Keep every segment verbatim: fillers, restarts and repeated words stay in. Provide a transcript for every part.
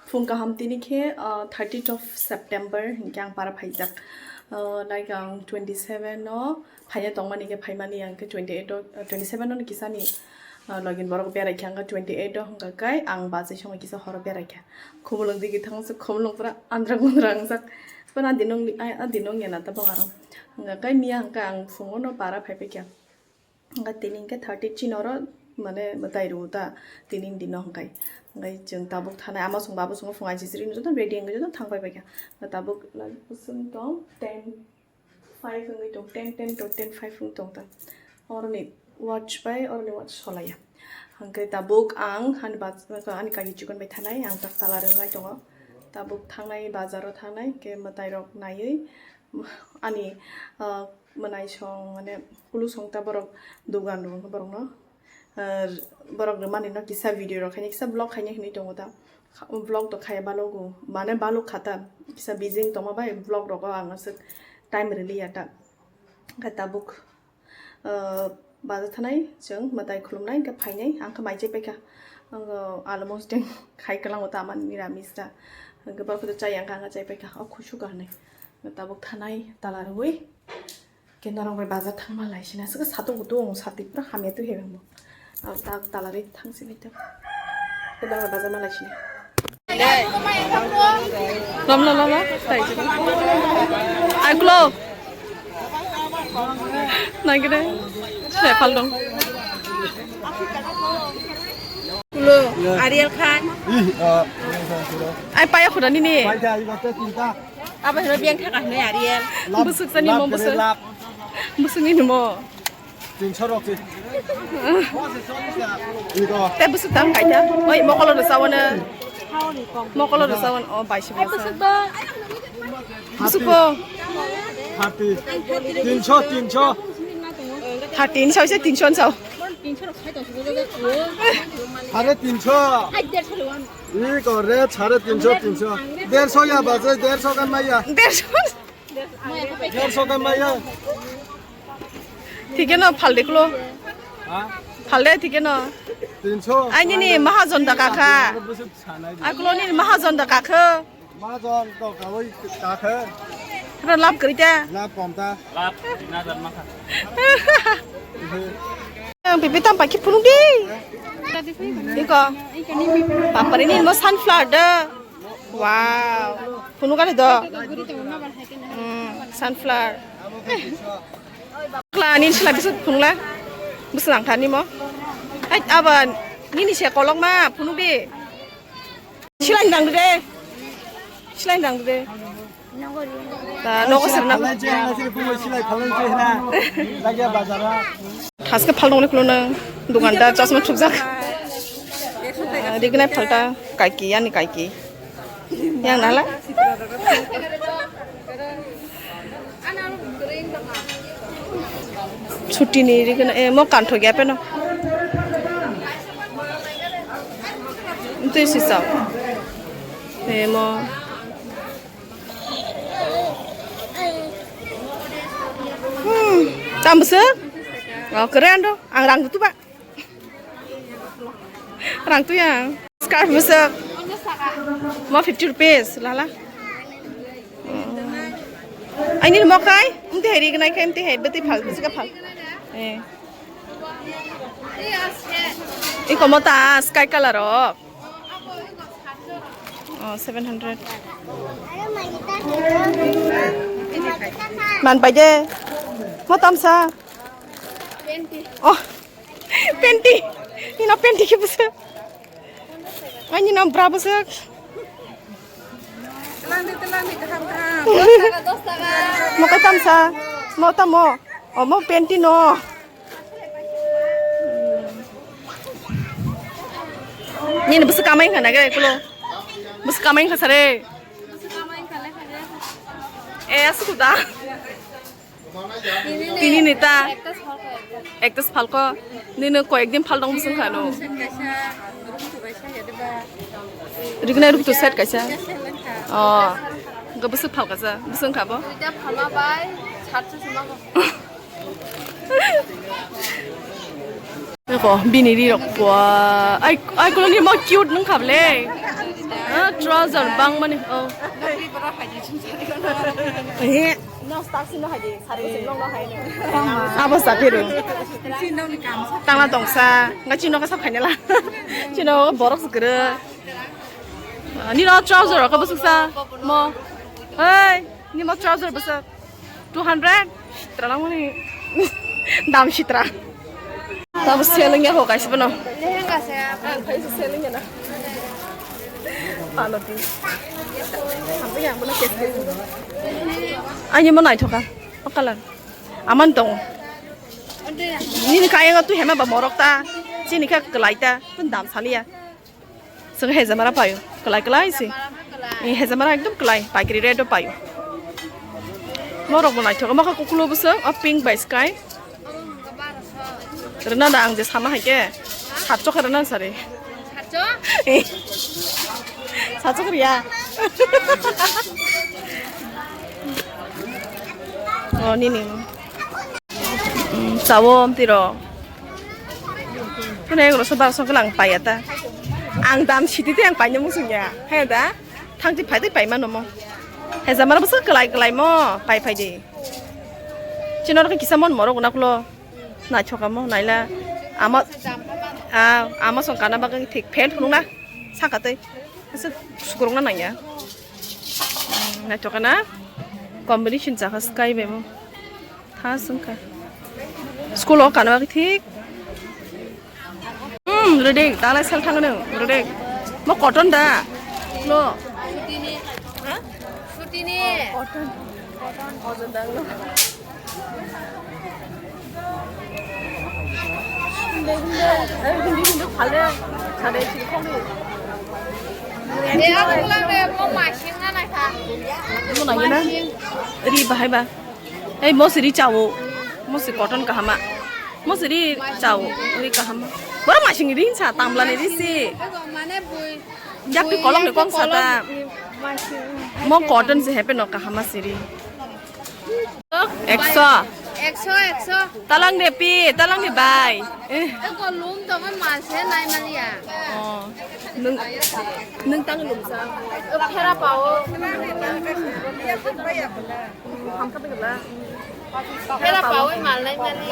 Phung kaham tini khe, ah, thirtieth of September hinkhe ang para phaijak. Ah, like ang twenty seven o phaina tongmani khe phaimani ang khe twenty eight o, ah, twenty seven o ni kisani, ah, login borok berai khe ang khe twenty eight o hwnkha khe ang bachai songwi kisa horo berai kha. Khumulwng digi thang se khumulwng pura andra gundra wngjak. Pura adinong ni, a, adinong ya na tabok aro. Hwnkha khe miya hwnkha ang phungo no para phaipai kha. Hwnkhe tini hwnkhe thirty chini oro mane mwtai rwo ta tini ni dino hwnkhe. Hwnkhe chwng tabuk thanai ama chwng baba chwngno phungai sisiri joto ready wngwi joto thang pai paikha. Hwnkhe tabuk like bwswk tong ten five wngwi tong, ten ten to ten five wngwi tong ta. Oroni watch bai oroni watch solaiya. Hwnkhe tabuk ang ani baj-, ani kaki chikon bai thanai ang tak tala rwnai tongo. Tabuk thangnai bazaro thangnai hwnkhe mwtai rok naiwi ani, ah, mwnaisong mane kulusong ta borok dogan rw borokno, ah, borok rwmani no kisa video rok khaina kisa vlog khaina hinwi tongo ta. Vlog to khaya balogo mane balok kha ta kisa busy wng tongma bai vlog rogo ang aswk time rwliya ta. Hwnkhe tabuk, ah, bazar thanai chwng mwtai khulumnai hwnkhe phainai ang khe mai chai paikha. Ang almost deng khai kwlango ta mani niramis ta. Hwnkhe borok khe chai ang khe ang chai paikha o khusu ka hinwi. Tabuk thanai tala rwui. Khe norok bai bazar thangma lai sina. Sika satung kutung sati pura hamya tu hebeng bo. Ang tak tala rwi thang sini tu. Khe norok bai bazar ma lai sini. Lom, lom, lom, lom. Ai, kulo. Nai gede. Sai phal dong. Kulo, Ariel Khan. Ai, paya khuda nini. Pai da, iba te tinta. Abo hino biyang thaka hino Ariel. Lap, busuk sani lap mo kere busuk. Lap. Busuk ni mo. Tinso rok si. Iko. Te busuk tam kaita. Oi, mokolo rwsa wano. Mokolo rwsa wano. Oh, baisi bwsa. Busuk ko. Thirty. Tinso, tinso. Thirty ni sao se tinso ni sao. Sare tinso. Iko re sare tinso, tinso. Derso ya baje, derso kan maya. Derso. Derso kan maya. Thike no phalde kulo. Ha? Phalde thike no. Tinso. Ai nini mahajon da kakha. Busuk sanai. Ai kulo nini mahajon da kakha. Mahajon to kawai kakha. Hra lap kari ta. Lap kom ta. Lap, na jar makha. Ang pipi tam pakai phunuk di. Iko. Papari ni mo sunflower da. Wow. Phunuk kali do. Hmm, sunflower. Kla ni sila bisuk phunukla. Bisuk nang thani mo. Hai aba nini se kolok ma phunuk di. Silai dang de. Silai dang de. Ta nogo sirna. Phalanchi hana sini kumui silai phalanchi hana. Lagi bazar ha. Thaske phal dong le kulo nang dukandar chosma thupjak. Rignai phalta kaiki yani kaiki. Yang nala. Chuti ni ri kana, eh, mo kantho gya peno. Tui si sao. Eh, mo. Hmm, tam bwswk? Oh, keren do. Ang rang tu ba. Rang tu yang. Scarf bwswk. Mo fifty rupees, lala. Aini mo kai, umti hai ri gnai kai, umti hai beti phal, beti ka phal. Eh. Iko mo ta sky color o. Oh, seven hundred. Man pai de. Mo tamsa. Oh. Penti. Ino penti ke bwswk. Ani nam bra bwswk. Telang di, telang di, kaham, kaham. Mo kai tamsa. Mo tamo. O mo penti no. Nini bwswk kamai wngkha na khe kulo. Bwswk kamai wngkha sare. Eh, aswk da. Tini ni ta. Ekta sal ko, ekta. Ekta sal ko. Nini koyek din phal dong bwswng kha no. Set kaisa, ruktu kaisa, ya deba. Rignai ruktu set kaisa. Set kaisa. Oh. Ga bwswk phal kaisa, bwswng kha bo. Duita phalma bai, satso sima bo. Nako, bini ri rok pua. Ai, ai, kolong ni mo cute nung kha ble. Ah, Trouser bangmani, oh. Ehe. Abo saphiru. Tangla tongsa. Nga chino ka sap khainala. Chino borok se kwrwi. Nino trouser ka bwswksa. Mo. Hey, nino trouser bwswk. Two hundred? Sitra nangmani. Dam sitra. Tabo selling ya ho kaisa bono. Lehenga se. Ah, kaisa selling ya na. Palo di. Sampai yang bono kes kes. Ani mo naithoka. O color. Aman tong. Nini kaya tu hema ba morok ta. Chini kha kelai ta. Pun dam saliya. Seng hejamara payo, kelai kelai si. Hejamara ekdom kelai, paikri red o payo. Morok bo naithok, mokha kukulo bwswk, o pink bai sky. Rwna da ang je sama hai khe, satcho khe rwna sari. Satcho khe riya. O nini. Chawo amtwi rok. Kune rosok barosok lang paiya ta. Ang dam siti te ang paina musung ya. He da. Thangti phai de paima nomo. He jamara bwswk kelai kelai mo. Pai phai de. Chino rok kisa mon morok na kulo. Naithoka mo naila. Ama. Ah, ama song kana bagwi thik phen phunung na. Saka tei. Asa sukurung na nangya. Naithoka na. Combination chakha sky bebo. Tha sungkha. School o kanwa thik. Hmm, ready. Dalai sel thang nang. Ready. Mo cotton da. Lo. Sutini. Ha? Sutini. Cotton. Cotton. Ojon da lo. Hindi, hindi. Eh, hindi, hindi. Phale. Phale, chili khogwi. Eh, ang pulang deh, mo masing na naikha. Mo nangina. Ri bahai ba. Ei, mo siri chawo. Mo si cotton kahama. Mo siri chawo. Ri kahama. Boro masing ri sa, tamla ni ri si. Ego mane bui. Jak tu bui kolong ni yang kong kolong sata. Ni masing. Mo cotton si hepe no kahama siri. Ekso. Ekso, ekso. Talang de pi, talang de bai. Eh. Ego lum to ko mal se nai malia. Oh. Nung, nung tang lum sa. Ego phera pao. Hamkha tengla. Phera pawi malnai nani.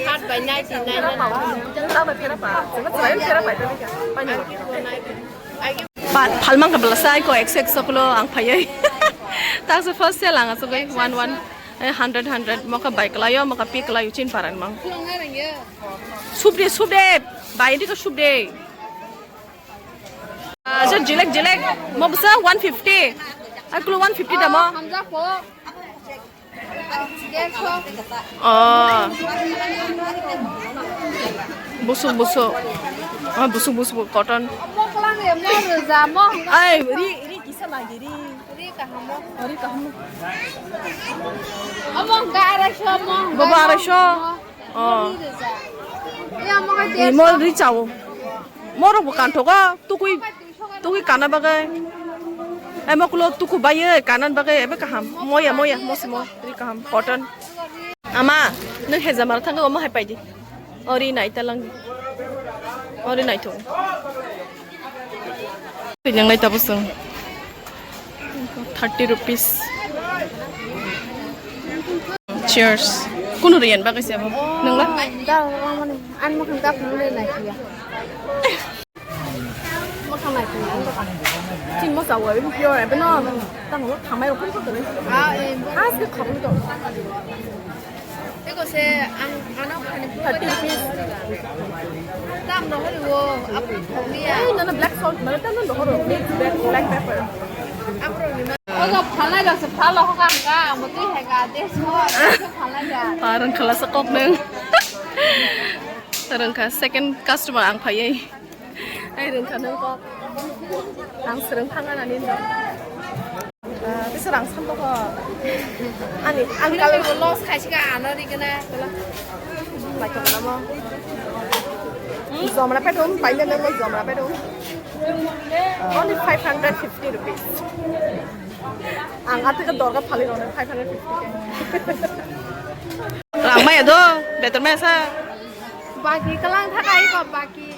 Sat bai nai tin nai nani. Tama phera pa. Tama phera pa. Ba phalmang ka bela sai ko ekso ekso kilo ang phayai. Tang se first sale ang asugoi one one, eh, hundred hundred. Moka bai kelayo, moka pi kelayo chin paran mang. Subde subde. Bai di ko subde. Ah, so jilek jilek mo bwsa one fifty. Ai kulu one fifty damo. Hamjak po. Derso. Oh. Busuk busuk. Ah, busuk busuk cotton. Mo kelang ya, mo reza, mo. Ai, ri ri kisa lagi ri. Ri kaham mo. Ri kaham. Amo ga arai so mo. Baba arai so. Oh. Imo ri chao. Morok bo kanthogo tukui tukui kana bagwi. Ai moklo tuku baye kana bagwi ebe kaham. Moya moya mosimo ri kaham cotton. Ama nung hejamar thangwi omo hai paidi. Ori nai talang. Ori nai thung. Yang nai tabusung. Thirty rupees. Cheers. Kunu riyan bagwi se abo. Nangla? Da, mani. An mo khang da phung le nai ya. Mo khang nai ya. Tin mo sa wa, pure, beno. Tang mo khamai ro khum ko. Ah, eh. Ah, se kham to. Eko se ang ano khani thirty rupees. Tam no hori wo, ap thongni ya. Ei, nana black salt, mana tam no horo, mix black, black pepper. Apro ni ma. Ogo phalai lo se phalo ho ka ka, mo tui he ka de so, phalai ya. Parang khala sa kok nang. Parang ka second customer ang phayai. Ai rwngkha nung kok. Ang swrwng thang anani no. Ah, bisa rang sam kok. Ani, ani kal loss khai sika ano ri gana. Bai kok namo. Jomra pedum, bai le nang jomra pedum. Only five hundred fifty rupees. Ang ati ka dorga phali rone five hundred fifty ke. Rang maya do, better maya sa. Baki kalang thakai ko baki.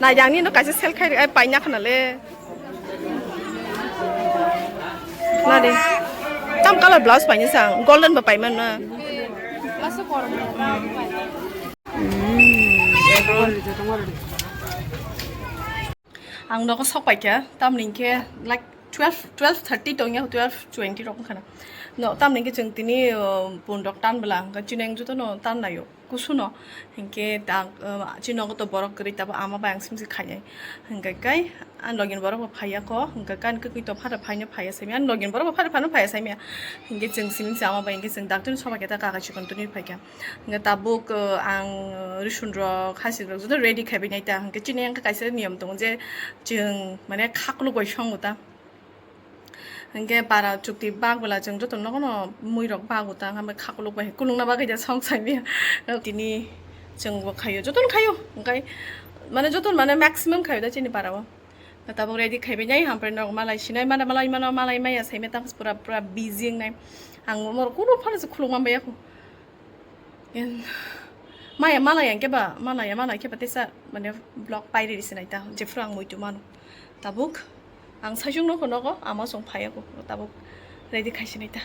Nai jang ni no kaisa sel khai, ai, paina khana le. Nari. Tam color blouse paina sang, golden ba paiman na. Ang nogo sok paikha, tamni hinkhe like twelve, twelve thirty tongya, twelve twenty rok wngkha na. No, tamni hinkhe chwng tini, uh, bun rok tan bwla, hwnkhe chini ang jotono tan naio, kusuno. Hinkhe tak, uh, chini nogo to borok kwrwi, tabo ama bai ang simi se khainai. Hwnkhe kai, ani login borok bo phaiya kho, hwnkhe kai kwkwi to phara phaino phaiya saimya, ani login borok bo phara phaino phaiya saimya. Hinkhe chwng simi se ama bai hinkhe chwng doctor ni soba khe ta kaka chikon twnwi phaikha. Hwnkhe tabuk, uh, ang, uh, risun rok, hasik rok joto ready khaibai nai ta. Hwnkhe chini ang kaisa niyom tongo je chwng mane khakluk bai songo ta. Hwnkhe para chukti bak bwla chwng joto nogono mui rok bago ta, hwnkhe khakluk bai kulungna bagwi da song saimaya. Tini chwng bo khaio, jotono khaio, hwnkhe mane jotono mane maximum khaio da chini para o. Tabuk ready khaibai nai, hampre nok malai sinai, mane malai mano, malai maya saimaya, tamo pura, pura busy wngnai. Ang omor kunu phano se khuluk manbaiya kho. En, maya malai ang keba, malai ya malai keba tesa, mane vlog pairi risi nai ta, jephru ang muitu mano. Tabuk, ang saichung nokho nogo, ama song phaiya kho, tabuk ready khaisi nai ta.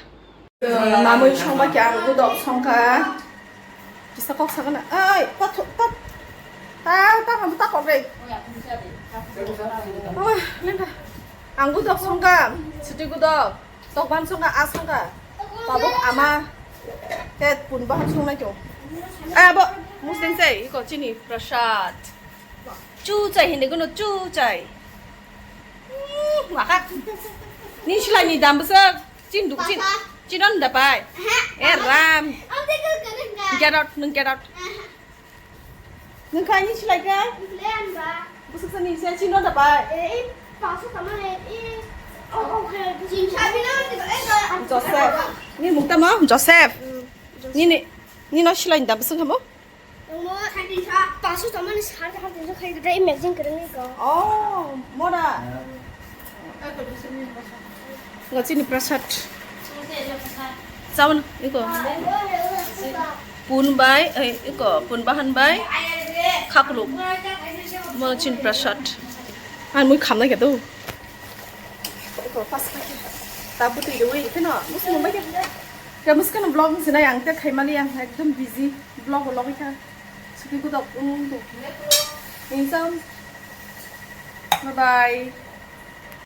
Namui songba khe ang gudok songkha. Kisa kok sakana. Ai, ta tho-, ta, ta, ta, ta, ta kok re. Ah, lengka. Ang gudok songkha. Suti gudok. Tokban songkha, a songkha. Tabuk ama. Te pun bahan songnai to. Ai, abo. Muslim sei, iko chini prasad. Chuchai hindi kuno chuchai. Hmm, maka. Ni silai ni dam bwswk. Chin duk chin. Papa. Chinon da pai. Aha. Eh, Ram. Ang tei kau kau nung ka. Get out, nung get out. Aha. Nung ka ni silai ka? Ikle an ba. Bwswk sa ni silai chinon da pai. Eh, eh, paso tama le, eh. Oh, oh, eh, chin sa bina, eh, eh, Joseph. Ni mukta mo? Joseph. Hmm, Joseph. Ni, ni, ni no silai ni dam bwswk kamo? Omo, paso tamani sar kaham tinso khai gede imagine kwrwngni ko. Oh, mora. Ngo chini prasad. Chawan, iko. Pun bai, eh, iko, pun bahan bai. Khakluk. Mo chini prasad. An mui khamna kya do. Iko, pas kaki. Tabu tu idu, iko no. Musu mumbai kya. Kya musu kano vlog sinai ang te khaimali ang ekdom busy. Vlog o logoi kha. Suki kudok ung tu. Insam. Bye bye.